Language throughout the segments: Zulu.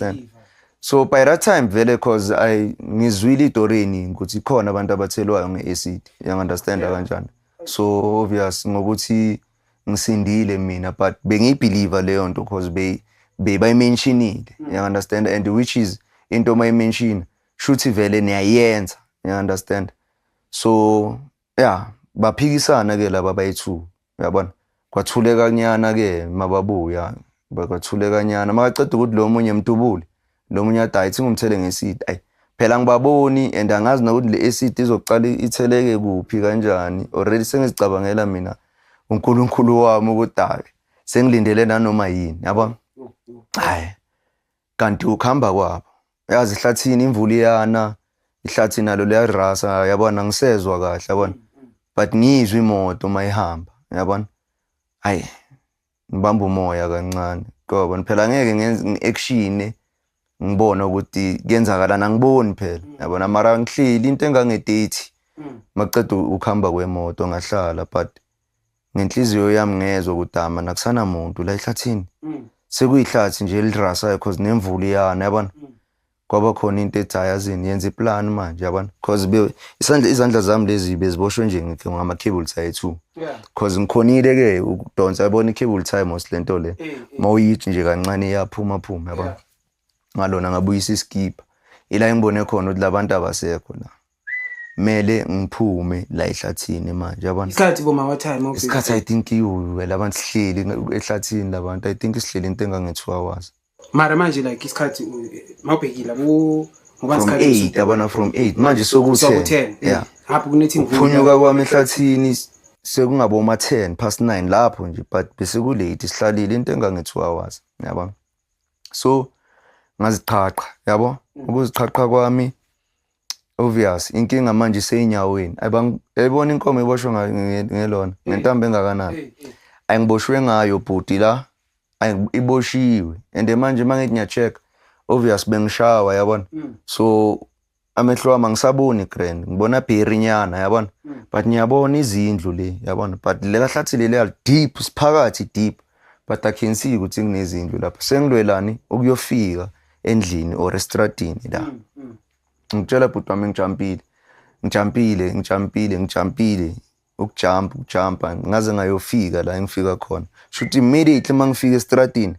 Understand? So by that time vele, cause I ngizwile itori eningi ukuthi khona abantu abathelwayo nge-acid, you understand kanjani? So obvious ngokuthi ngisindile mina, but bengiyibelieve leyo nto cause be bebayimentionile, you understand? And which is into mayimention shuthi vele niyayenza, you understand? So yeah, baphikisana ke laba bayi-two, uyabona, kwathuleka nyana ke mababuya, bakwathuleka nyana makaceda ukuthi lo munye mdubule, lo munye athi hayi, ngumthele nge-acid. Ayi phela ngibaboni and angazi nokuthi le acid izoqala itheleke kuphi kanjani. Already sengizicabangela mina uNkulunkulu wami ukuthi hayi, sengilindele nanoma yini, yabona. Hayi, kanti ukuhamba kwabo, yazi, ihlathini imvula iyana, ihlathi nalo liyarasa, yabona, ngisezwa kahle, yabona, but ngizwe imoto mayihamba, yabona. Hayi, ngibamba umoya kancane ngoba phela ngeke ngenze ngi-action ngibone ukuthi kuyenzakalani, angiboni phela, yabona. Mara ngihleli into engange-30 maceda ukuhamba kwemoto, ngahlala, but ngenhliziyo yami ngezwe ukuthi ama nakusana muntu la ehlathini, sekuyihlathi nje elirasayo cause nemvula iyana, yabona. Kwaba khona into ethi hayi, yazini, yenza iplan manje, yabona, cause isandla, izandla zami lezi beziboshwe nje ngama-cable tie two cause ngikhonile ke ukudonsa, yabona, i-cable tie mos lento le mawuyithi nje kancane iyaphuma phuma, yabona. Ngalona ngabuyisa iskipa ila engibone khona ukuthi labantu abasekho la, mele ngiphume la ehlathini manje, yabona. Isikhathi boma what time? Isikhathi, I think iwe labantu sihleli ehlathini labantu, I think sihleli into engange-2 hours. Mara manje like isikhathi mawubhekile abo ngoba from isikhathi 8, yabona, from 8 manje soku-10. 10. Yeah. Ngapho kunethi imvula. Ukuphunyuka kwami ehlathini sekungabo ma-10 past 9 lapho nje, but bese kulate, sihlalile into engange-2 hours, yabona. So ngaziqhaqha, yabo, ukuziqhaqha kwami, obvious inkinga manje iseyinyaweni. Ayibona inkomo iboshwe ngelona ngentambo engakanani? Ayingiboshwe ngayo bhuti la. Iboshiwe and manje mangithi ngiya-check, obvious bengishawa, yabona. So amehlo wami angisaboni grand, ngibona bherinyana, yabona, but ngiyabona izindlu le, yabona, but lela hlathi leli deep, siphakathi deep, but I can see ukuthi kunezindlu lapha. Sengilwelani ukuyofika endlini or estradini la. Ngitshela bhuti wami, ngijampile, ngijampile, ngijampile, ngijampile, ukujumpa, ukujumpa ngaze ngayofika la engifika khona. Shuthi immediately uma ngifika estradini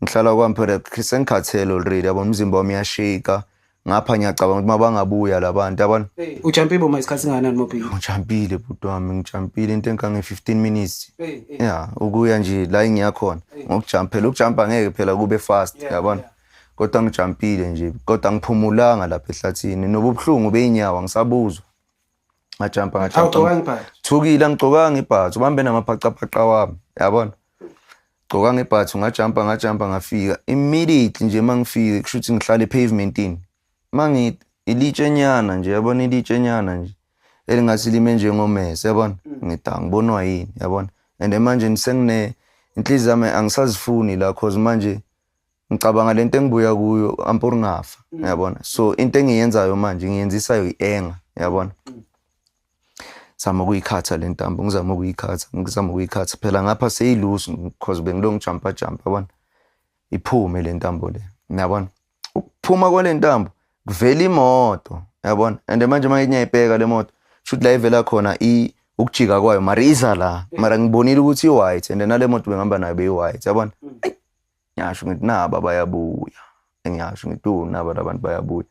ngihlala kwami phela, sengikhathele already, yabona, umzimba wami uyashake ngapha, ngiyacabanga ukuthi mabangabuya labantu, yabona. Ujampe boma isikhathi singakanani mawubhekile? Ngijampile bhuti wami, ngijampile into engange-15 minutes, ya, ukuya nje la engiyakhona ngokujumpa. Phela ukujumpa ngeke phela kube fast, yabona, kodwa ngijampile nje, kodwa ngiphumulanga lapha ehlathini, nobubuhlungu beyinyawo ngisabuzwa, ngajampa, ngajampa. Awugcokanga ibhathi? Thukile, angigcokanga ibhathi, ubambe namaphacaphaca wami, yabona, gcokanga ibhathi, ngajampa, ngajampa, ngafika. Immediately nje mangifike, kusho ukuthi ngihlala epavementini, mangithi ilitshenyana nje, yabona, ilitshenyana nje elingathi lime njengomese, yabona, ngithi angibonwa yini, yabona. And manje sengine inhliziyo yami angisazifuni la, cause manje ngicabanga lento engibuya kuyo, ampur ngafa, yabona. So into engiyenzayo manje ngiyenzisayo i-anger, yabona. Zama ukuyikhatha le ntambo, ngizama ukuyikhatha, ngizama ukuyikhatha phela ngapha seyiloose because bengilo ngijumpa jump, yabona, iphume le ntambo le, yabona. Ukuphuma kwale ntambo kuvela imoto, yabona. And manje uma ngiyayibheka le moto, shuthi la ivela khona i ukujika kwayo, mara iza la, mara ngibonile ukuthi i-white and nale moto bengihamba nayo beyi-white, yabona. Ayi, ngiyasho ngithi naba bayabuya, ngiyasho ngithi oh, naba labantu bayabuya.